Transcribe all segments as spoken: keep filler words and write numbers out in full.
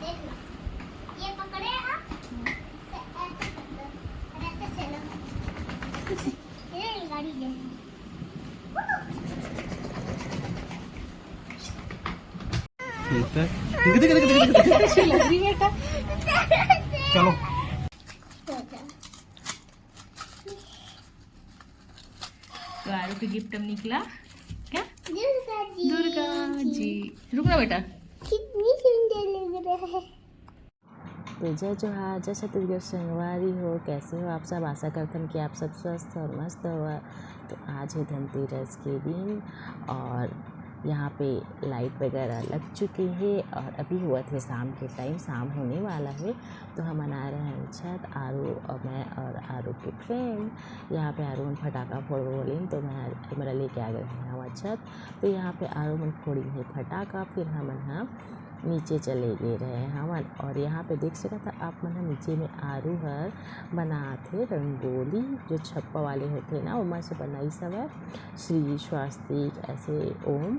देख लो, ये पकड़े आप, ऐसे, ऐसे कर दो, और ऐसे चलो। ये गाड़ी है। मिलता है। दिख, दिख, दिख, दिख, दिख, दिख। अच्छी लग रही बेटा। चलो। तो आरू के गिफ्ट अब निकला क्या? दुर्गा जी। दुर्गा जी। रुक ना बेटा। कितनी सुंदर लग रहा है। तो जय जोहार, जय छत्तीसगढ़ संगवारी हो, कैसे हो आप सब? आशा करथन कि आप सब स्वस्थ और मस्त हो। तो आज है धनतेरस के दिन और यहाँ पे लाइट वगैरह लग चुकी है और अभी हुआ थे शाम के टाइम, शाम होने वाला है। तो हमन आए रहे हैं छत, आरू और मैं और आरू के फ्रेंड। यहाँ पे आरू मन फटाका फोड़बो बोलिन, तो मैं, मेरा लेके आ गए हैं हवा छत। तो यहाँ पे आरू मन फोड़ी है फटाका, फिर हमन ह नीचे चले गए रहे हवन। और यहाँ पे देख सकत ह आप मन ह, नीचे में आरू हर बनात हे रंगोली, जो छप्पा वाले होथे ना, ओमा से बनाइस हवय श्री स्वास्तिक ऐसे ओम।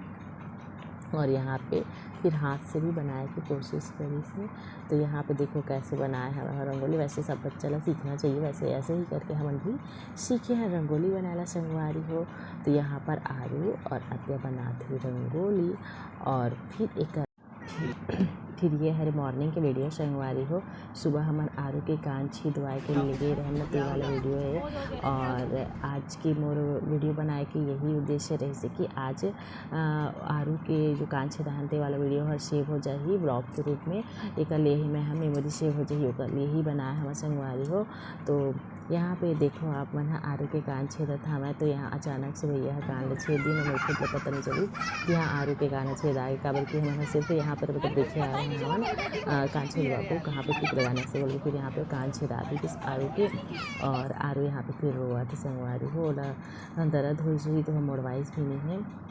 और यहाँ पे फिर हाथ से भी बनाए के कोशिश करिस हे। तो यहाँ पे देखो कैसे बनाए हवय रंगोली। वैसे सब बच्चा ला सीखना चाहिए, वैसे ऐसे ही करके हमन भी सीखे हैं रंगोली बनाए ला संगवारी हो। तो यहाँ पर आरू और आद्या बनात हे रंगोली और फिर एक फिर ये हरे मॉर्निंग के वीडियो संगवारी हो। सुबह हमन आरू के कान छिदवाए के लिए गए रहन ना, ते वाला वीडियो है। और आज की मोर वीडियो बनाए के यही उद्देश्य रहिस हे कि आज, अ, आरू के जो कान छिदाहन ते वाला वीडियो हर सेव हो जाही ब्लॉग के रूप में। एकर लिए ही मैं ह मेमोरी सेव हो जाही, ओकर लिए ही बनाए हवं संगवारी हो। तो यहाँ पे देखो आप मन ह आरू के कान छेदत हवय, तो यहाँ अचानक से भैया ह कान ल छेद दिन, मोर खुद ल पता नहीं चली कि यहाँ आरू के कान छेद आगे, काबर कि हमन ह सिर्फ यहाँ पर मतलब देखे आए हवन, अ, कान छेद बाबू कहाँ पे किक लगाना से बोल के फिर यहाँ पे कान छेदा दी किस आरू के। और आरू यहाँ पे फिर रोवत हे संगवारी हो, ओला दर्द होइस होही तो हम मोड़वाइस भी नहीं है।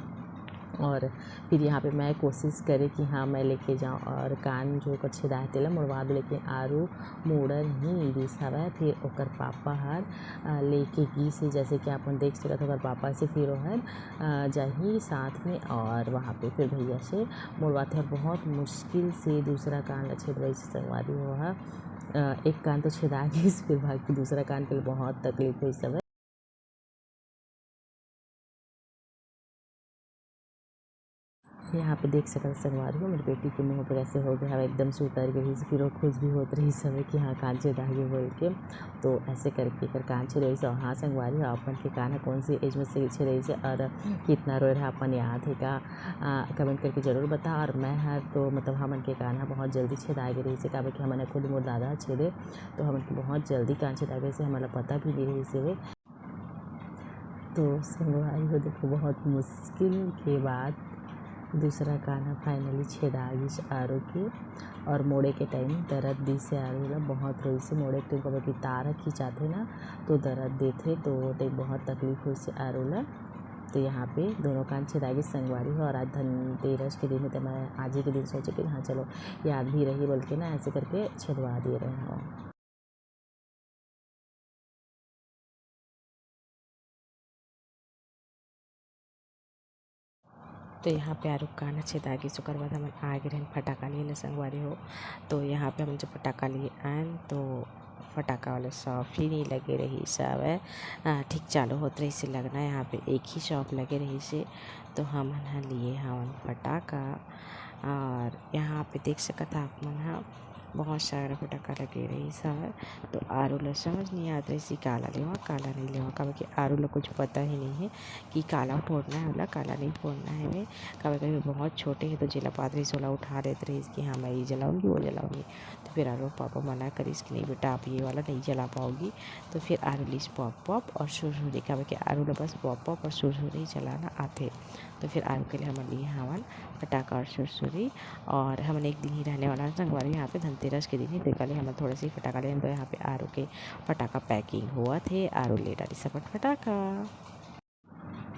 और फिर यहाँ पे मैं कोशिश करे कि हाँ, मैं लेके जाऊँ और कान जो ओकर छेदा हे तेला मुड़वा दूँ, लेकिन आरू मोड़न ही नइ दिस हवय। फिर ओकर पापा हर, अ, लेके गिस हे, जैसे कि आप मन देख सकत हो, ओकर पापा से फिर ओहर, अ, जाही साथ में और वहाँ पे फिर भैया से मुड़वाथे। और बहुत मुश्किल से दूसरा कान ला छेदवाइस संगवारी हो ह। अ, एक कान तो छेदा गिस, फिर बाकी दूसरा कान के लिए बहुत तकलीफ होइस हवय। यहाँ पे देख सकत संगवारी हो, मेरी बेटी के मुँह पर ऐसे हो गया हवे, एकदम से उतर गई, फिर वो खुश भी होत रही हवे कि हाँ, कान छेदा गे बोल के। तो ऐसे करके एकर कान छेद रही से। और हाँ संगवारी हो, आप मन के कान ह कौन सी एज में से छेद रही से और कितना रोए रहा, अपन याद है का? आ, कमेंट करके जरूर बता। और मैं हर तो मतलब हमन के कान ह बहुत जल्दी छेदा गे रही से, काबर कि हमन ह खुद मोर दादा ह छेदे, तो हमन के बहुत जल्दी कान छेदा गे से, हमन ला पता भी नहीं रही से। तो संगवारी हो देखो, बहुत मुश्किल के बाद दूसरा कान ह finally छेदा गिस आरू के। और मोड़े के टाइम दर्द दिस हे आरू ला, बहुत रोइस हे। मोड़े के टाइम काबर कि तार ह खिंचाथे ना, तो दर्द देथे, तो वो टाइम बहुत तकलीफ होइस हे आरू ला। तो यहाँ पे दोनों कान छेदा गिस संगवारी हो। और आज धनतेरस के दिन हे, तो मैं आज ही के दिन सोचे कि हाँ चलो, याद भी रही बोल के ना, ऐसे करके छेदवा दिए रहे हवं। तो यहाँ पे आरू कान छेदा गिस, ओकर बाद हमन आ गे रहन फटाका लिए न संगवारी हो। तो यहाँ पे हमन जब फटाका लिए आन, तो फटाका वाला शॉप ही नहीं लगे रहिस हवय, अ, ठीक चालू होत रहिस हे लगना, यहाँ पे एक ही शॉप लगे रहिस हे। तो हमन ह लिए हवन फटाका। और यहाँ पे देख सकत ह आप मन ह, बहुत सारा फटाका लगे रहिस हवय। तो आरू ला समझ नहीं आत रहिस कि काला लेवा, काला नहीं लेवा, काबर कि आरू ला कुछ पता ही नहीं है कि काला फोड़ना है, ओला काला नहीं फोड़ना है। वे काबर कि बहुत छोटे है, तो जेला पात रहिस, ओला उठा लेत रहिस कि हाँ, मैं ये जलाऊंगी, वो जलाऊंगी। तो फिर आरू पापा मना करिस कि नहीं बेटा, आप ये वाला नहीं जला पाओगी। तो फिर आरू लिस पॉप पॉप और सुरसुरी, काबर कि आरू ला बस पॉप पॉप और सुरसुरी जलाना आथे। तो फिर आरू के लिए हमन लिए हवन फटाका और सुरसुरी। और हमन एक दिन ही रहने वाला हन संगवारी यहाँ पे, धनतेरस के दिन ही, तेकर ले हमन थोड़ा सी फटाका ले, तो यहाँ पे आरू के फटाका packing होवत हे। आरू ले डाली सपट फटाका।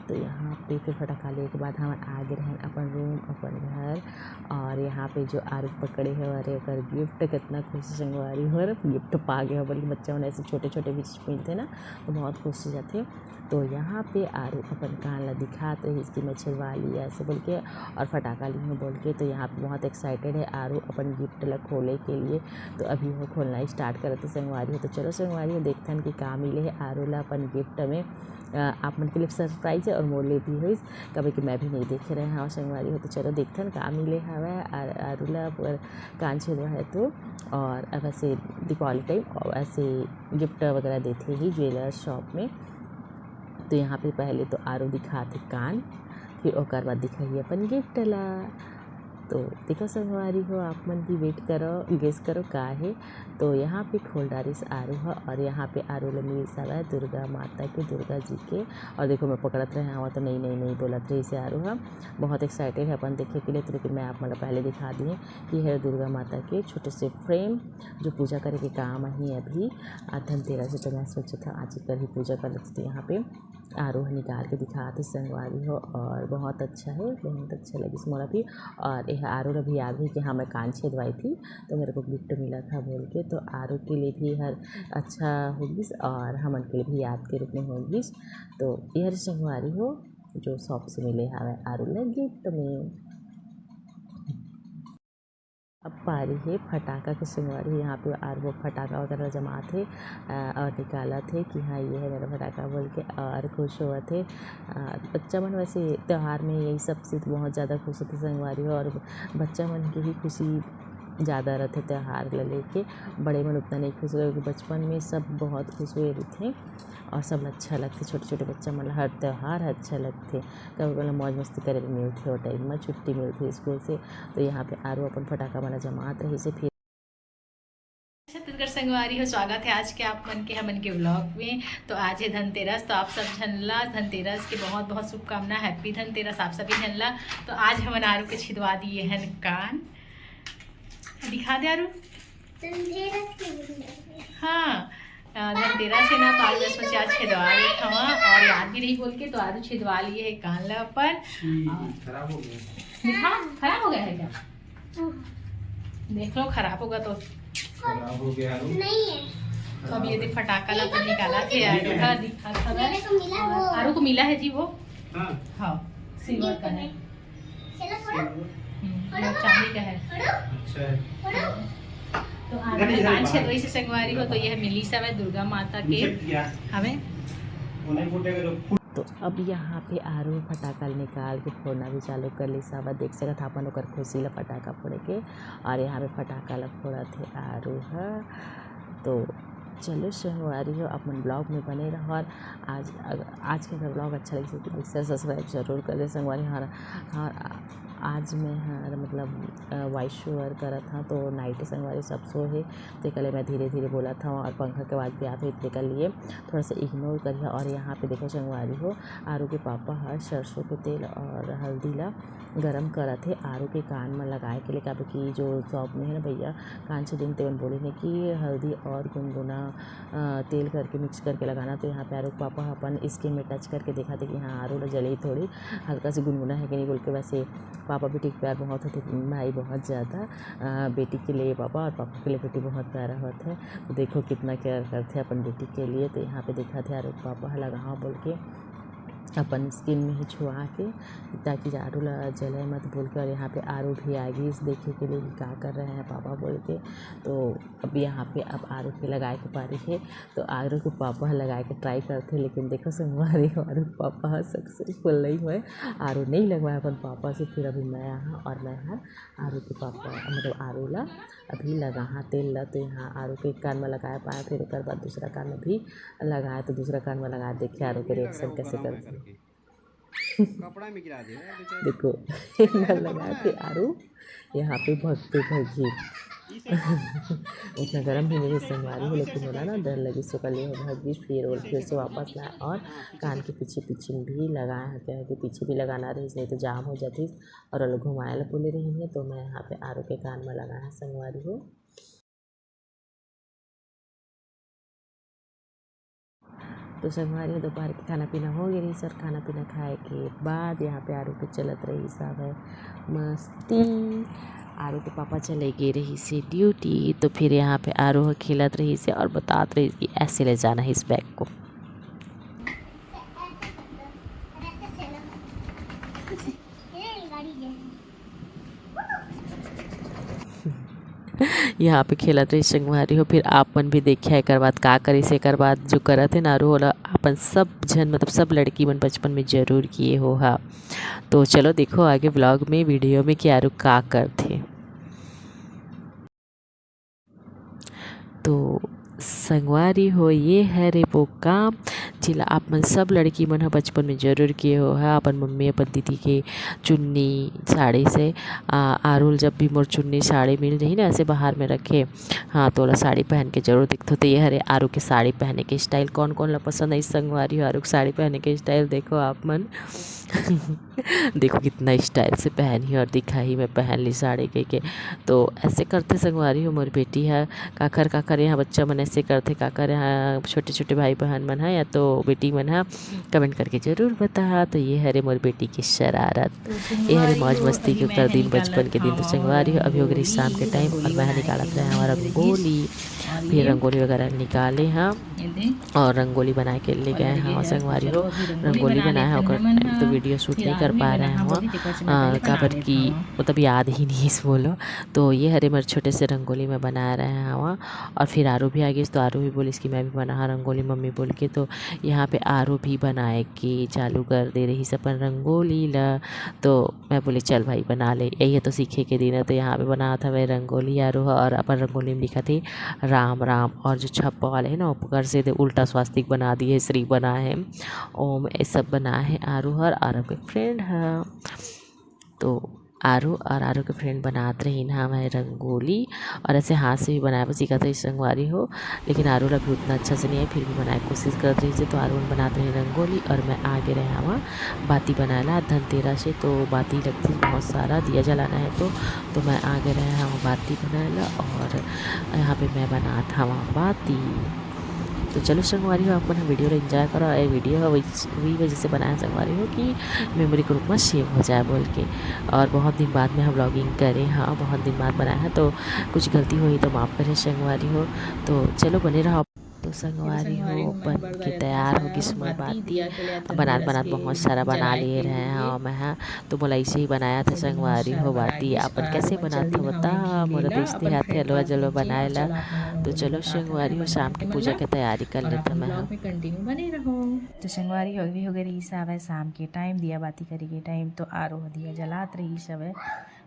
तो यहाँ पे फिर फटाका लेके बाद हमन आ गे रहन अपन रूम, अपन घर। और यहाँ पे जो आरू पकड़े हे, अरे ओकर गिफ्ट, कितना खुश संगवारी हो, गिफ्ट पा गे हो बोल के। बच्चा मन ऐसे छोटे छोटे भी चीज मिलथे ना, तो बहुत खुश हो जाथे। तो यहाँ पे आरू अपन कान ला दिखात रहिस कि मैं छेदवा ली ऐसे बोल के, और फटाका ली हूँ बोल के। तो यहाँ पे बहुत एक्साइटेड है आरू अपन गिफ्ट ला खोले के लिए। तो अभी वो खोलना स्टार्ट करत हे संगवारी हो। तो चलो संगवारी हो, देखथन कि का मिले है आरू ला अपन गिफ्ट में। अ, आप मन के लिए सरप्राइज है और मोर लिए भी होइस, काबर कि मैं भी नहीं देखे रहे हव संगवारी हो। तो चलो देखथन का मिले हवय आ-, आरू ला अगर कान छेदवा है तो। और अब ऐसे दीपावली टाइम और ऐसे गिफ्ट वगैरह देथे ही ज्वेलर्स शॉप में। तो यहाँ पे पहले तो आरू दिखाथे कान, फिर ओकर बाद दिखाही अपन गिफ्ट ला। तो देखो संगवारी हो, आप मन भी वेट करो, गेस करो का हे। तो यहाँ पे खोल डारिस आरू ह, और यहाँ पे आरू ल मिलिस हवय दुर्गा माता के, दुर्गा जी के। और देखो, मैं पकड़त रहे हवं तो नहीं, नहीं, नहीं बोलत रहिस हे आरू ह। बहुत एक्साइटेड है अपन देखे के लिए। तो लेकिन मैं आप मन ल पहले दिखा दी कि हे दुर्गा माता के छोटे से फ्रेम, जो पूजा करे के काम आही अभी। आ धनतेरस हे, तो मैं सोचत हव आज एकर ही पूजा कर लेते। तो यहाँ पे आरू ह निकाल के दिखात हे संगवारी हो, और बहुत अच्छा है, बहुत अच्छा लगिस मोला भी। और यह आरू ला भी याद है कि हाँ, मैं कान छेदवाई थी, तो मेरे को गिफ्ट मिला था बोल के। तो आरू के लिए भी हर अच्छा होगिस और हमन के लिए भी याद के रूप में होगिस। तो यह संगवारी हो, जो शॉप से मिले हवय आरू ला गिफ्ट में। अब पारी हे फटाका के संगवारी, यहाँ पे आरू फटाका वगैरह जमात हे, अ, और निकालत हे कि हाँ, ये है मेरा फटाका बोल के, और खुश होवत हे। अ, बच्चा मन वैसे त्योहार में यही सब से तो बहुत ज़्यादा खुश होथे संगवारी हो, और बच्चा मन के ही खुशी ज़्यादा रथे त्योहार ल लेके। बड़े मन उतना नहीं खुश होय, क्योंकि बचपन में सब बहुत खुश हुए रथे और सब ल अच्छा लगथे। छोटे-छोटे बच्चा मन ल हर त्योहार ह अच्छा लगथे, काबर ओला मौज मस्ती करे बर मिलथे, ओ टाइम म छुट्टी मिलथे स्कूल से। तो यहाँ पे आरू अपन फटाका मन ल जमात रहिस हे। फिर छत्तीसगढ़ संगवारी हो, स्वागत है आज के आप मन के हमन के व्लॉग में। तो आज है धनतेरस, तो आप सब झन ला धनतेरस के बहुत बहुत शुभकामना, हैप्पी धनतेरस आप सभी झन ला। तो आज हमन आरू के छिदवा दिए हन कान, दिखा दे आरू। धनतेरस के दिन। हाँ, अ, धनतेरस है ना, तो आज मैं सोचे आज छिदवा देत हवा और याद भी नहीं बोल के, तो आरू छिदवा लिए है कान ला अपन। छी, और खराब हो गया। दिखा, खराब हो गया है क्या? हाँ। देख लो, खराब होगा तो। खराब हो गया आरू। नहीं है। तो अब ये दे फटाका ला तो निकाला थे यार, दिखा, दिखा था। मेरे को मिला वो। आरू को मिला है जी वो। हाँ। हाँ, सिल्वर का है। चलो फोड़ो। हम्म, फोड़ो। ये चांदी का है। फोड़ो। अच्छा है। फोड़ो। तो इधर, इधर कान बाहर। छेदवाई से संगवारी हो, तो ये मिली सब है दुर्गा माता के। नीचे किया। हमें वो नहीं फूटेगा जो फूट- तो अब यहाँ पे आरू फटाका निकाल के फोड़ना भी चालू कर ली सब। देख सकत ह अपन ओकर खुशी ला फटाका फोड़े के, और यहाँ पे फटाका ला फोड़त हे आरू ह। तो चलो संगवारी हो, अपन ब्लॉग में बने रहो। और आज, अगर आज के अगर ब्लॉग अच्छा लगे तो लाइक, शेयर, सब्सक्राइब जरूर कर दे संगवारी। और, और आज मैं हर मतलब वॉइस ओवर करत हव, तो नाइट संगवारी सब सो हे, तेकर ले मैं धीरे धीरे बोलत हव और पंखा के आवाज भी आत होही, तेकर लिए थोड़ा सा इग्नोर करिहा। और यहाँ पे देखो संगवारी हो, आरू के पापा ह सरसों के तेल और हल्दी ला गरम करत हे आरू के कान म लगाए के लिए, काबर कि जो शॉप में है ना भैया कान छेदिन, तेमन बोले ने कि हल्दी और गुनगुना, अ, तेल करके मिक्स करके लगाना। तो यहाँ पे आरू के पापा ह अपन स्किन में टच करके देखत हे कि हाँ, आरू ला जले थोड़ी, हल्का से गुनगुना है कि नहीं बोल के। वैसे पापा बेटी के प्यार बहुत होथे भाई, बहुत ज़्यादा। अ, बेटी के लिए पापा और पापा के लिए बेटी बहुत प्यारा होथे। तो देखो कितना केयर करथे अपन बेटी के लिए। तो यहाँ पे देखत हे आरू के पापा ह लगाओ बोल के अपन स्किन में ही छुआ के, ताकि आरू ला जले मत बोल के। और यहाँ पे आरू भी आ गिस देखे के लिए कि का कर रहे हैं पापा बोल के। तो अब यहाँ पे अब आरू के लगाए के पारी हे, तो आरू के पापा ह लगाए के ट्राई करथे, लेकिन देखो संगवारी हो, आरू के पापा ह सक्सेसफुल नहीं होए, आरू नहीं लगवाए अपन पापा से। फिर अभी मैं यहाँ और मैं ह आरू के पापा, मतलब आरू ला अभी लगाहा तेल ला। तो यहाँ आरू के एक कान में लगाए पाए, फिर एक बार दूसरा कान में भी लगाए, तो दूसरा कान में लगाए, देखिए आरू के रिएक्शन कैसे करथे। कपड़ा में गिरा दे। देखो, इधर लगा के आरू यहाँ पे भगते भगी। उतना गरम भी नहीं संगवारी हो, लेकिन ओला ना डर लगिस, ओकर ले भगिस। फिर ओला फिर से वापस लाए और कान के पीछे पीछे भी लगाए हैं, क्या है कि पीछे भी लगाना रहिस, नहीं तो जाम हो जातिस। और ओला घुमाए ला बोले रहिन हे, तो मैं यहाँ पे आरू के कान में लगाए हैं संगवारी हो। तो संगवारी हो, दोपहर के खाना पीना हो गए रहिस और खाना पीना खाए के बाद यहाँ पे आरू के चलत रहिस हवय मस्ती। आरू के पापा चले गए रहिस हे ड्यूटी, तो फिर यहाँ पे आरू ह खेलत रहिस हे और बतात रहिस कि ऐसे ले जाना है इस बैग को। यहाँ पे खेलत रहिस संगवारी हो। फिर आप मन भी देखिया एकर बाद का करिस। एकर बाद जो करत हे ना आरू, ओला अपन सब झन, मतलब सब लड़की मन बचपन में जरूर किए हो हा। तो चलो देखो आगे vlog में, video में कि आरू का करथे। तो संगवारी हो, ये हरे वो काम, जेला आप मन सब लड़की मन ह बचपन में जरूर किए हो हा। अपन मम्मी, अपन दीदी के चुन्नी, साड़ी से, आ, आरू ल जब भी मोर चुन्नी, साड़ी मिल जाही ना ऐसे बाहर में रखे, हाँ, तो ओला साड़ी पहन के जरूर दिखथो। तो ये हरे आरू के साड़ी पहने के style। कौन कौन ला पसंद आई संगवारी हो आरू के साड़ी पहने के style, देखो आप मन। देखो कितना style से पहनी और दिखाही, मैं पहन ली साड़ी कह के। तो ऐसे करथे संगवारी हो मोर बेटी ह। काखर काखर यहाँ बच्चा मन ऐसे करथे, काखर यहाँ छोटे छोटे भाई बहन मन ह या तो बेटी मन ह, comment करके जरूर बताहा। तो ये हरे मोर बेटी के शरारत, ये हरे मौज मस्ती के ओकर दिन, बचपन के दिन। तो संगवारी हो, अभी हो गए शाम के time और मैं निकालत रहे हमारा रंगोली। फिर रंगोली वगैरह निकाले हाँ और रंगोली बनाए के ले गए हाँ संगवारी हो। रंगोली बनाए हैं ओकर time तो video shoot नहीं कर पा रहे हैं वहाँ, काबर कि मतलब याद ही नहीं इस बोलो। तो ये हरे मोर छोटे से रंगोली मैं बना रहे हैं वहाँ। और फिर आरू भी आ गई, तो आरू भी बोलिस कि मैं भी बना रंगोली मम्मी बोल के। तो यहाँ पे आरू भी बनाए के चालू कर दे रहिस अपन रंगोली ला। तो मैं बोले, "चल भाई, बना ले, यही तो सीखे के दिन है।" तो यहाँ पे बनात हवे रंगोली आरू ह, और अपन रंगोली में लिखत हे, "राम राम।" और जो छप्पा वाले है ना, ओकर से दे उल्टा स्वास्तिक बना दिए, श्री बना है, ओम, ये सब बना है आरू हर और ओकर friend ह। तो आरू और आरू के friend बनात रहिन हवय रंगोली, और ऐसे हाथ से भी बनाए बर सीखत रहिस संगवारी हो, लेकिन आरू ला भी उतना अच्छा से नहीं है, फिर भी बनाए के कोशिश करत रहिस हे। तो आरू मन बनात रहिन रंगोली और मैं आगे रहे हवं बाती बनाए ला धनतेरस से। तो बाती लगती बहुत सारा दिया जलाना है, तो तो मैं आगे रहे हवं बाती बनाए ला और यहाँ पे मैं बनात हवं बाती। तो चलो संगवारी हो, आप मन ह video ला enjoy करो। ये video ह वही वही वजह से बनाए संगवारी हो कि memory के रूप में save हो जाए बोल के। और बहुत दिन बाद में हम vlogging करे हाँ, बहुत दिन बाद बनाए हैं, तो कुछ गलती होही तो माफ़ करे संगवारी हो। तो चलो बने रहो। तो संगवारी हो, बन के तैयार हो गिस मोर बाती। बनात बनात बहुत सारा बना लिए रहे हैं और मैं ह तो मोला ऐसे ही बनाए थे संगवारी हो बाती। अपन कैसे बनात हो बता, मोला दोस्ती हाथे हलवा जलवा बनाए ला। तो चलो संगवारी हो, शाम की पूजा के तैयारी कर लेत हवं मैं ह। तो संगवारी हो, अभी हो गए रहिस हवय शाम के time, दिया बाती करे के time। तो आरू ह दिया जलात रहिस हवय,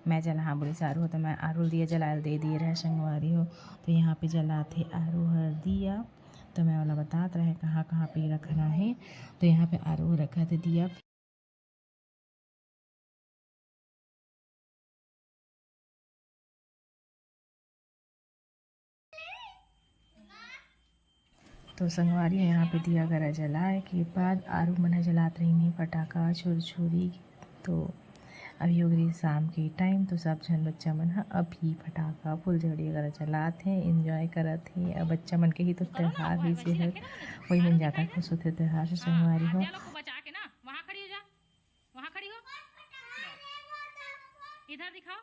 मैं जलाहा बोलिस आरू ह, तो मैं आरू ल दिया जलाए ल दे दिए रहे संगवारी हो। तो यहाँ पे जलात हे आरू हर दिया, तो मैं ओला बतात रहे कहाँ कहाँ पे रखना है। तो यहाँ पे आरू रखत हे दिया। तो संगवारी हो, यहाँ पे दिया गरा जलाए के बाद आरू मन ह जलात रहिन हे फटाका, छुरछुरी। तो अभी हो गई शाम के time, तो सब झन बच्चा मन ह अभी फटाका, फुलझड़ी वगैरह जलात हे, enjoy करत हे। अब बच्चा मन के ही तो त्योहार हे, जे हर वही मन ज्यादा खुश होथे त्योहार से संगवारी हो। वहाँ खड़ी हो। इधर दिखाओ।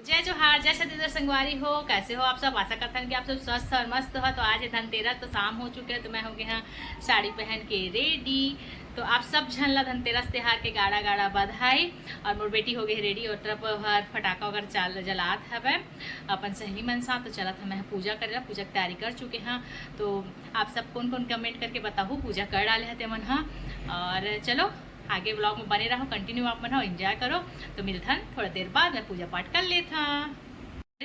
जय जोहार, जय छत्तीसगढ़ संगवारी हो, कैसे हो आप सब? आशा करथन कि आप सब स्वस्थ और मस्त हो। तो आज है धनतेरस, तो शाम हो चुके हैं, तो मैं हो गए हाँ साड़ी पहन के ready। तो आप सब झन ला धनतेरस त्योहार के गाड़ा गाड़ा बधाई। और मोर बेटी हो गई ready, और तरफ हर फटाका वगैरह चाल जलात हवे अपन सहेली मन साथ। तो चलत हमें पूजा करे ला, पूजा के तैयारी कर चुके हैं। तो आप सब कौन कौन comment करके बताहू, पूजा कर डाले हते मन ह। और चलो आगे vlog में बने रहो, continue आप मन ह enjoy करो। तो मिलथन थोड़ा देर बाद, मैं पूजा पाठ कर लेथन।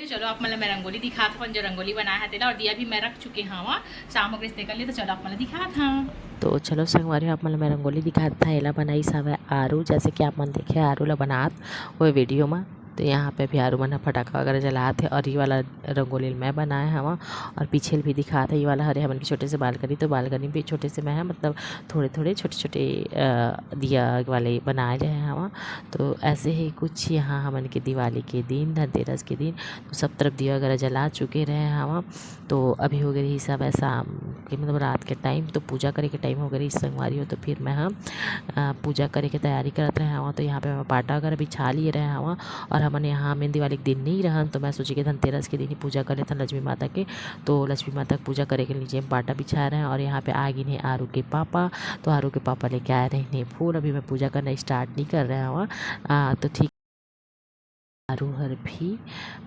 चलो आप मन ल मैं रंगोली दिखात हवन, जो रंगोली बनाए हते ला, और दिया भी मैं रख चुके हवं, शाम हो गइस तेकर ले। तो चलो आप मन ल दिखात हवं। तो चलो संगवारी हो, आप मन ल मैं रंगोली दिखात हवं, एला बनाइस हवय आरू। जैसे कि आप मन देखे आरू ला बनात हुए video में, तो यहाँ पे अभी आरू मन ह फटाका वगैरह जलात हे और ये वाला रंगोली ल मैं बनाए हवा और पीछे ल भी दिखात हे। ये वाला हरे हमन के छोटे से बालकनी, तो बालकनी भी छोटे से मैं ह, मतलब थोड़े थोड़े छोटे छोटे अ, दिया वाले बनाए रहे हवा। तो ऐसे ही कुछ यहाँ हमन के दिवाली के दिन, धनतेरस के दिन, तो सब तरफ दिया वगैरह जला चुके रहे हवा। तो अभी हो गए रही सब शाम के, मतलब रात के टाइम, तो पूजा करे के टाइम हो गए रही संगवारी हो। तो फिर मैं ह अ, पूजा करे के तैयारी करत रहे हवा। तो यहाँ पे मैं पाटा वगैरह बिछा लिए रहे हवा और हमन यहाँ मेन दिवाली के दिन नहीं रहन, तो मैं सोचे कि धनतेरस के दिन ही पूजा कर लेथन लक्ष्मी माता के। तो लक्ष्मी माता के पूजा करे के नीचे में पाटा बिछाए रहे और यहाँ पे आ गिन हे आरू के पापा। तो आरू के पापा लेके आए रहिन हे फूल। अभी मैं पूजा करना स्टार्ट नहीं कर रहे हवा। आ, तो ठीक आरू हर भी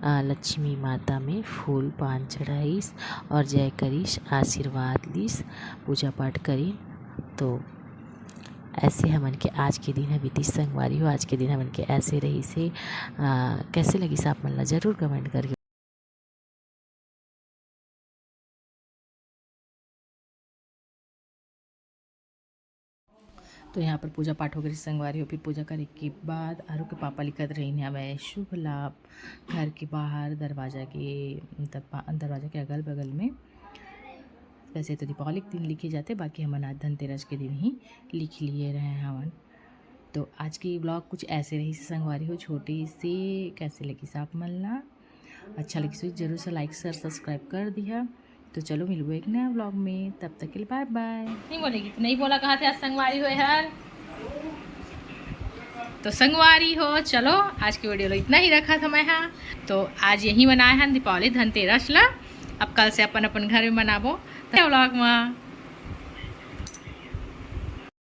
अ, लक्ष्मी माता में फूल पान चढ़ाइस और जय करिस, आशीर्वाद लिस, पूजा पाठ करिन। तो ऐसे हमन के आज के दिन ह बीतिस संगवारी हो। आज के दिन हमन के ऐसे रहिस हे। अ, कैसे लगिस आप मन ला जरूर कमेंट करके। तो यहाँ पर पूजा पाठ हो गए संगवारी हो। फिर पूजा करे के बाद आरू के पापा लिखत रहिन हवय शुभ लाभ घर के बाहर दरवाजा के, मतलब पा-, दरवाजा के अगल बगल में। वैसे तो दीपावली के दिन लिखे जाते, बाकी हमन आज धनतेरस के दिन ही लिख लिए रहे हवन। तो आज के ब्लॉग कुछ ऐसे रही से संगवारी हो, छोटे से। कैसे लगिस आप मन ला? अच्छा लगिस हो जरूर से लाइक शेयर सब्सक्राइब कर दिहा। तो चलो मिलबो एक नया ब्लॉग में, तब तक के लिए बाय बाय। नहीं बोलेगी तो नहीं बोला, कहा थे आज संगवारी हो यार। तो संगवारी हो, चलो आज की वीडियो लो इतना ही रखा था मैं। हाँ, तो आज यही मनाए हैं दीपावली धनतेरस ला। अब कल से अपन अपन घर में मनाबो। तो ब्लॉग में